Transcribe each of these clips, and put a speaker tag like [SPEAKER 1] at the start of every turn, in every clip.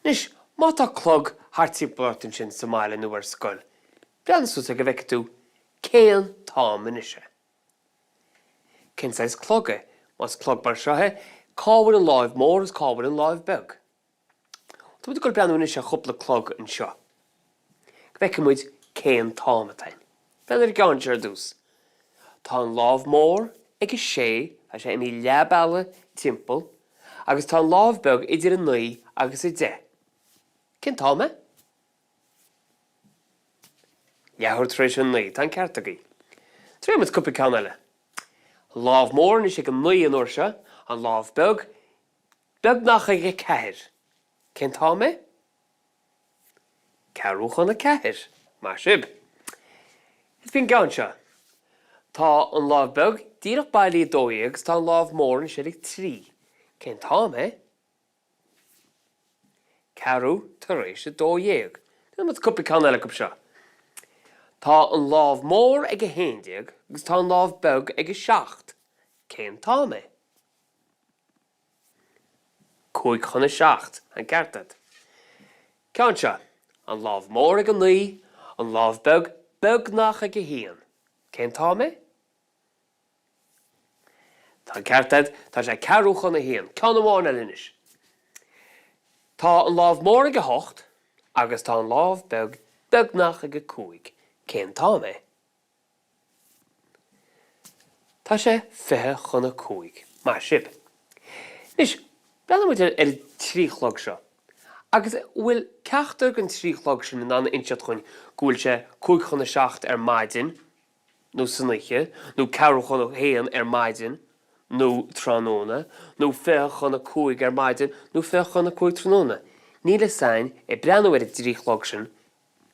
[SPEAKER 1] Anois, má tá clog thart timpeall ort ansin sa mbaile nó ar scoil, breathnaigh suas air go bhfeicfidh tú cén t-am anois é. Cén saghas clog é? Más clog mar seo é, cá bhfuil an láimh mhór agus cá bhfuil an láimh beag? Tá muid ag dul breathnú anois ar chúpla clog anseo. Go bhfeicfidh muid cén t-am atá ann. Breathnaigh ar an gceann seo ar dtús. Tá an lámh mór ag a sé, tá sé imithe leath bealaigh timpeall, agus tá an lámh beag idir a naoi agus a deich. Cén t-am é? Leathuair tar éis a naoi. Tá an ceart agaibh. Triailfidh muid cúpla ceann eile. An lámh mór anois ag a naoi an uair seo, an lámh beag Beagnach ag a ceathair. Cén t-am é? Ceathrú chun a ceathair. Maith sibh. Is faoin gceann seo. Tá an lámh beag díreach bailí 12 agus tá an lámh mór anois ar a trí. Cén t-am é? Ceathrú tar éis 12. Déanfaidh muid cúpla ceann eile acu seo. Tá an lámh mór ag 11 agus tá an lámh beag ag 7. Cén t-am é? 6:55 Tá an ceart agat. Ceann seo. An lámh mór ag 9, an lámh beag beagnach ag 1. Cén t-am é? Tá an ceart agat, tá sé ceathrú chun a haon. Ceann amháin eile anois. Tá an lámh mór ag 8 agus tá an lámh beag beagnach ag 5. Cén t-am é? Tá sé 4:40. Maith sibh. Anois, breathnóidh muid ar an trí chlog seo. Agus an bhfuil ceachtar den trí chlog sin in ann a inseacht dhúinn go bhfuil sé 6:55 ar maidin nó san oíche, nó 12:45 ar maidin nó tráthnóna, nó 4:40 ar maidin nó 4:40 tráthnóna? Níl a fhios againn, ag breathnú ar an dtrí chlog sin,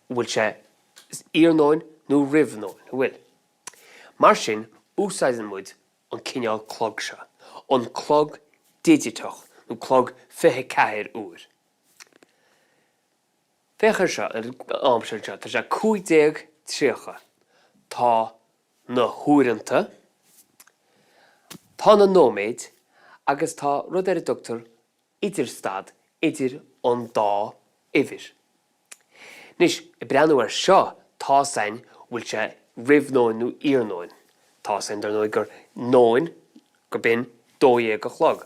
[SPEAKER 1] bhfuil sé iarnóin nó roimh nóin, an bhfuil? Mar sin, úsáideann muid an cineál clog seo, an clog digiteach nó clog 24 uair. Féach air seo, ar an am seo anseo, tá sé 15:30. Tá na huaireanta, tá na nóiméid agus tá rud ar a dtugtar idirstad idir an dá uimhir. Anois, ag breathnú air seo, tá's a'inn bhfuil sé roimh nóin nó iarnóin. Tá's a'inn, dar ndóigh, gur nóin, go binn, 12 a chlog.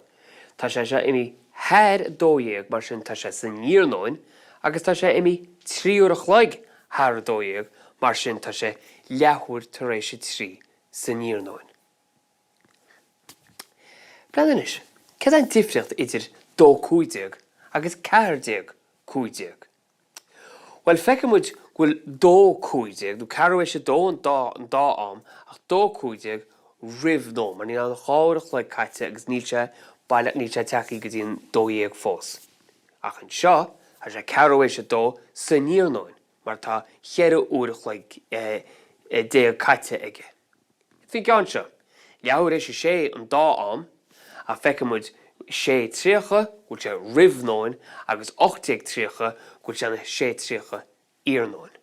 [SPEAKER 1] Tá sé seo imithe thar 12, mar sin tá sé san iarnóin, agus tá sé imithe 3 uair a chloig thar 12, mar sin tá sé leathuair tar éis a trí san iarnóin. Breathnaigh anois, céard é an difríocht idir 2:15 agus 14:15? Bhuel, feicfidh muid go bhfuil 2:15, nó ceathrú éis a dó an dá an dá am, ach 2:15 roimh nóin, mar níl ach dhá uair a chloig caite agus níl sé baileach, níl sé tagtha go dtí an 12 fós. Ach anseo, tá sé ceathrú éis a dó san iarnóin, mar tá cheithre uair a chloig déag caite aige. Faoin gceann seo, leathuair éis a sé an dá am, ach feicfidh muid 6:30 go bhfuil sé roimh nóin agus 18:30 go bhfuil sé ina 6:30 iarnóin.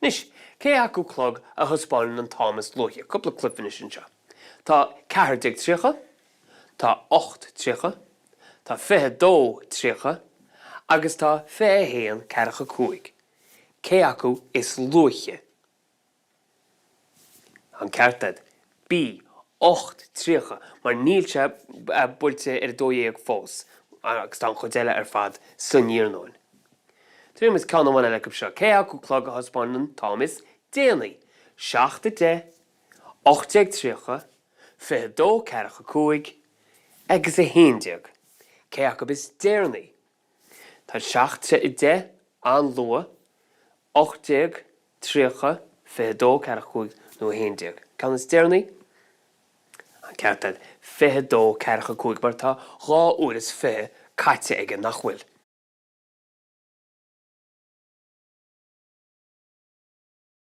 [SPEAKER 1] Anois, cé acu clog a thaispeánann an t-am is luaithe? Cúpla cluiche anois anseo. Tá 14:30, tá 8:30, tá 22:30 agus tá 21:45. Cé acu is luaithe? An ceart agat. B, 8:30, mar níl sé buailte ar a 12 fós agus tá an chuid eile ar fad san iarnóin. Triailfidh muid ceann amháin eile acu seo. Cé acu clog a thaispeánann an t-am is déanaí? 7, 10, 18:30, 22, 45 agus 11. Cé acu is deireanaí? Tá 7, 10 an-luath, 18, 30, 22, 45 nó 11. Ceann is deireanaí? An ceart agat, 22, 45 mar tá dhá uair is fiche caite aige, nach bhfuil?